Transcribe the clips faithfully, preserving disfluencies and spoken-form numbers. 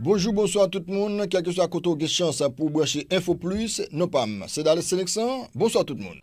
Bonjou, bonswa tout moun, kèlkeswa kote w gen chans pou w branche Info Plus, non pa m, se Dales Seneksan. Bonswa tout moun.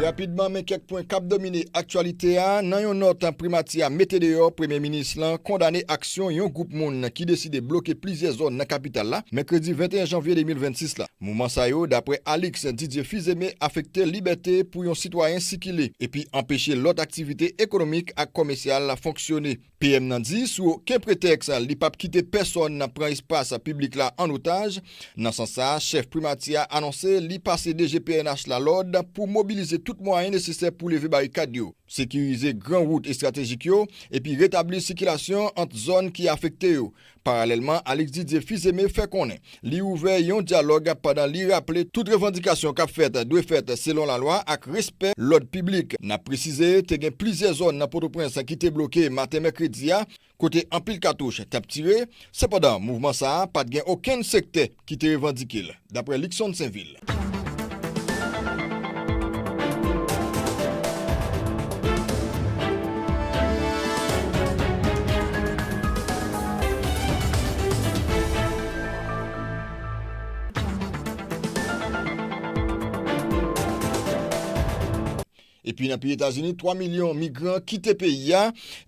Rapidman, men kèk pwen k ap domine aktyalite a. Nan yon nòt Primati a mete deyò, Premye Minis lan kondane aksyon yon gwoup moun ki deside bloke plizyè zòn nan kapital la, mèkredi venteyen janvye de mil vennsis la. Mouvman sa yo, daprè Alix Didier Fils-Aimé, afekte libète pou yon sitwayen sikile, epi anpeche lòt aktivite ekonomik ak komèsyal fonksyone. P M nan di, sou okenn pretèks, li p ap kite pèsòn pran espas piblik la an otaj. Nan sans sa a, chèf primati a anonse li pase D G P N H la lòd pou mobilize tout mwayen nesesè pou leve barikad yo, sekirize gran wout estratejik yo, epi retabli sikilasyon ant zòn ki afekte yo. Paralèlman, Alix Didier Fils-Aimé fè konnen li ouvè yon dyalòg pandan li raple tout revandikasyon k ap fèt dwe fèt selon lalwa ak respè lòd piblik. N ap presize, te gen plizyè zòn nan Pòtoprens ki te bloke maten mèkredi a, kote anpil katouch t ap tire. Sepandan, mouvman sa a pa t gen okenn sektè ki te revandike l, daprè Luckson Sainvil. Epi nan peyi Etazini, twa milyon migran kite peyi a.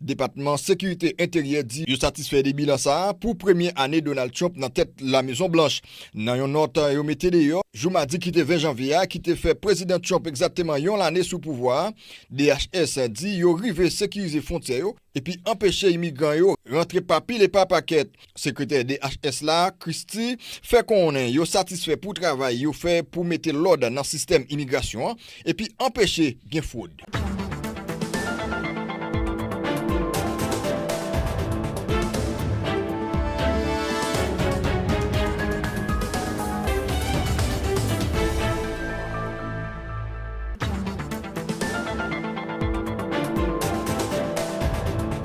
Depatman Sekirite Enteryè di yo satisfè de bilan sa a pou premye ane Donald Trump nan tèt Lamezon Blanch. Nan yon nòt yo mete deyò, jou madi ki te ven janvye a, ki te fè Prezidan Trump egzakteman yon lane sou pouvwa a, D H S di yo rive sekirize fwontyè yo epi anpeche imigran yo rantre pa pil e pa pakèt. Sekretè D H S la, Christie, fè konnen yo satisfè pou travay yo fè pou mete lòd nan sistèm imigrasyon an epi anpeche gen fwod.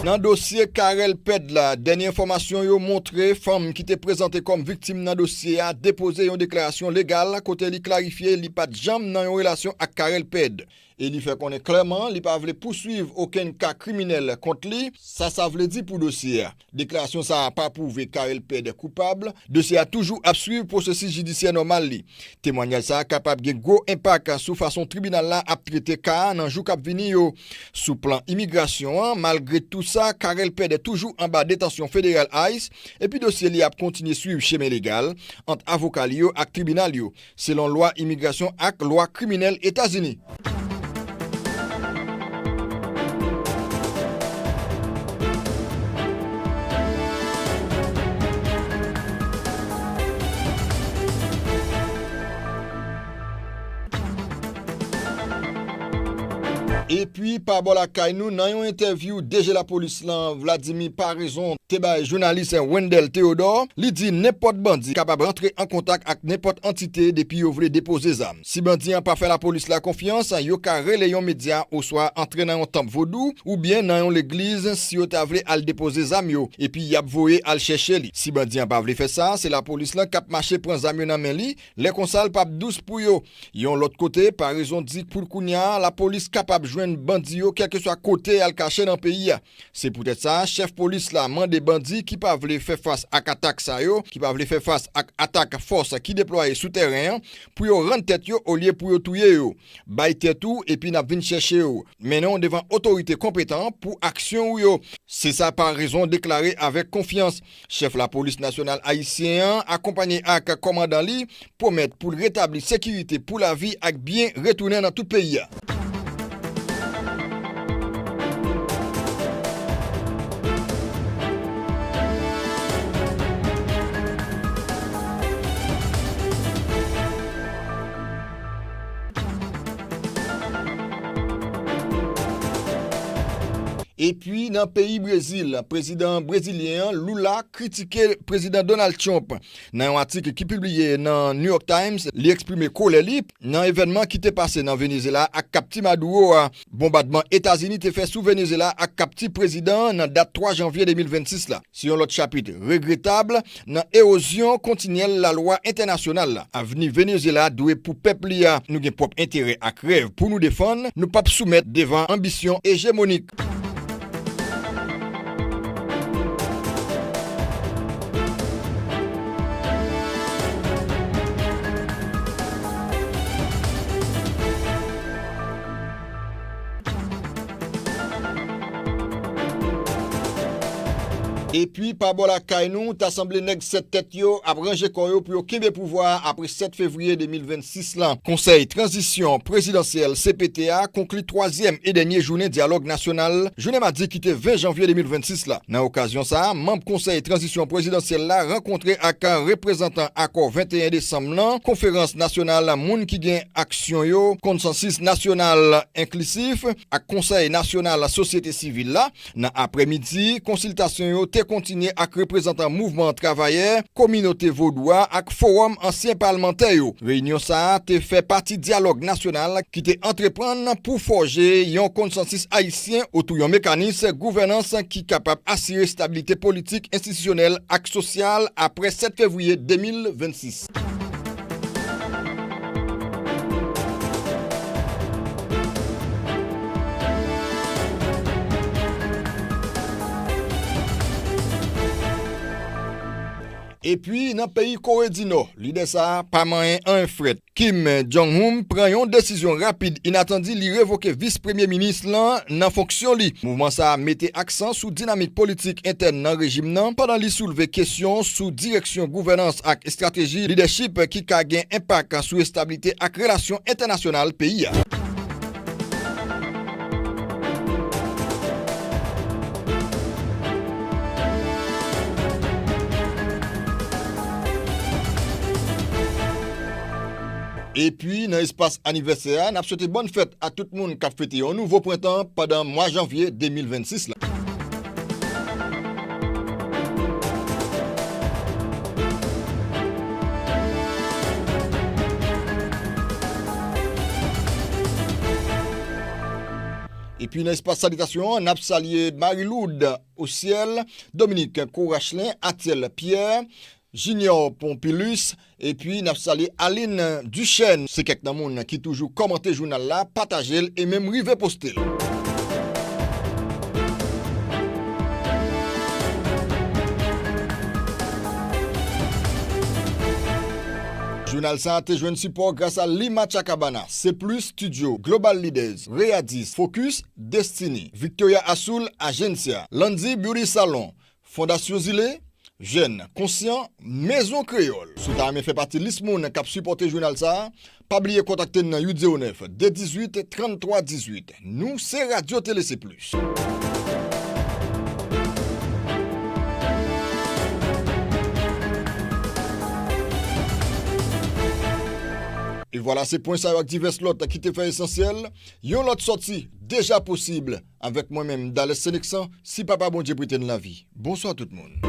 Nan dosye Carel Ped la, dènye enfòmasyon yo montre fanm ki te prezante kòm viktim nan dosye a depoze yon deklarasyon legal kote li klarifye li pa t janm nan yon relasyon ak Carel Ped. E li fè konnen klèman li pa vle pouswiv okenn ka kriminèl kont li. Sa sa vle di pou dosye a? Deklarasyon sa a pa pwouve Carel Ped koupab. Dosye a toujou ap swiv pwosesis jidisyè nòmal li. Temwayaj sa a kapab gen gwo enpak sou fason tribinal la ap trete ka a nan jou k ap vini yo. Sou plan imigrasyon an, malgre tou sa, Carel Ped toujou anba detansyon federal ice, epi dosye li ap kontinye swiv chemen legal ant avoka li yo ak tribinal yo, selon lwa imigrasyon ak lwa kriminèl Etazini. Epi, pa bò lakay nou, nan yon entèvyou, D G lapolis lan, Vladimir Paraison, te bay jounalis Wendell Theodore, li di nenpòt bandi kapab rantre an kontak ak nenpòt antite depi yo vle depoze zam. Si bandi an pa fè lapolis la konfyans, yo ka rele yon medya oswa antre nan yon tanp vodou oubyen nan yon legliz si yo ta vle al depoze zam yo, epi y ap voye al chèche li. Si bandi an pa vle fè sa, se lapolis lan k ap mache pran zam yo nan men li, lè konsa l p ap dous pou yo. Yon lòt kote, Paraison di pou kounye a, lapolis kapab jwenn bandi yo kèlkeswa kote y al kache nan peyi a. Se poutèt sa, chèf polis la mande bandi ki pa vle fè fas ak atak sa yo, ki pa vle fè fas ak atak fòs ki deplwaye sou tèren an, pou yo rann tèt yo olye pou yo touye yo. Bay tèt ou epi n ap vin chèche w. Mennen w devan otorite konpetan pou aksyon ou yo. Se sa Paraison deklare avèk konfyans. Chèf lapolis nasyonal ayisyen an, akonpanye ak kòmandan li, pwomèt pou l retabli sekirite pou lavi ak byen retounen nan tout peyi a. Epi nan peyi Brezil, prezidan brezilyen an, Lula, kritike prezidan Donald Trump. Nan yon atik ki pibliye nan New York Times, li eksprime kolè li nan evènman ki te pase nan Venezyela ak kapti Maduro a. Bonbadman Etazini te fè sou Venezyela ak kapti prezidan an nan dat twa janvye de mil vennsis la. Se yon lòt chapit regretab nan ewozyon kontinyèl lalwa entènasyonal la. Avni Venezyela dwe pou pèp li a. Nou gen pwòp enterè ak rèv pou nou defann. Nou p ap soumèt devan anbisyon ejemonik. Epi, pa bò lakay nou, ta sanble nèg sèt tèt yo ap ranje kò yo pou yo kenbe pouvwa a apre sèt fevriye de mil vennsis lan. Konsèy Tranzisyon Prezidansyèl, C P T, a konkli twazyèm e dènye jounen dyalòg nasyonal, jounen madi ki te ven janvye de mil vennsis la. Nan okazyon sa a, manm Konsèy Tranzisyon Prezidansyèl la rankontre ak reprezantan Akò venteyen desanm lan, Konferans Nasyonal moun ki gen aksyon yo, Konsansis Nasyonal Enklisif ak Konsèy Nasyonal Sosyete Sivil la. Nan aprèmidi, konsiltasyon yo te kontinye ak reprezantan mouvman travayè, kominote vodou a ak Fowòm ansyen palmantè yo. Reyinyon sa a te fè pati dyalòg nasyonal ki te antreprann pou fòje yon konsansis ayisyen otou yon mekanis gouvènans ki kapab asire estabilite politik, enstitisyonèl ak sosyal apre sèt fevriye de mil vennsis. Epi, nan peyi Kore di Nò, lidè sa a pa manyen anyen frèt. Kim Jong-un pran yon desizyon rapid, inatandi, li revoke vis premye minis lan nan fonksyon li. Mouvman sa a mete aksan sou dinamik politik entèn nan rejim nan, pandan li soulve kesyon sou direksyon gouvènans ak estrateji lidèchip ki ka gen enpak sou establite ak relasyon entènasyonal peyi a. Epi, nan espas anivèsè a, n ap swete bòn fèt a tout moun k ap fete yon nouvo prentan pandan mwa janvye de mil vennsis la. Epi nan espas salitasyon an, n ap salye Marie-Lourdes Auciel, Dominique Corachelin, Atiel Pierre, Junior Pompilus, epi n ap salye Aline Duchesne. Se kèk nan moun ki toujou kòmante jounal la, pataje l e menm rive poste l. Jounal sa a te jwenn sipò gras a Lima Chacabana, C plus Studio, Global Leaders, Readis, Focus, Destiny, Victoria Azul Agencia, Landy Beauty Salon, Fondasyon Zile, Jèn Konsyan, Mezon Kreyòl. Si w ta renmen fè pati lis moun k ap sipòte jounal sa a, pa bliye kontakte n nan uit zewo nèf, de dizuit, tranntwa dizuit. Nou se Radyo Tele C plus. E vwala, se pwen sa yo ak divès lòt ki te fè esansyèl. Yon lòt sòti deja posib avèk mwen menm, Dales Seneksan, si Papa Bondye prete n lavi. Bonswa tout moun.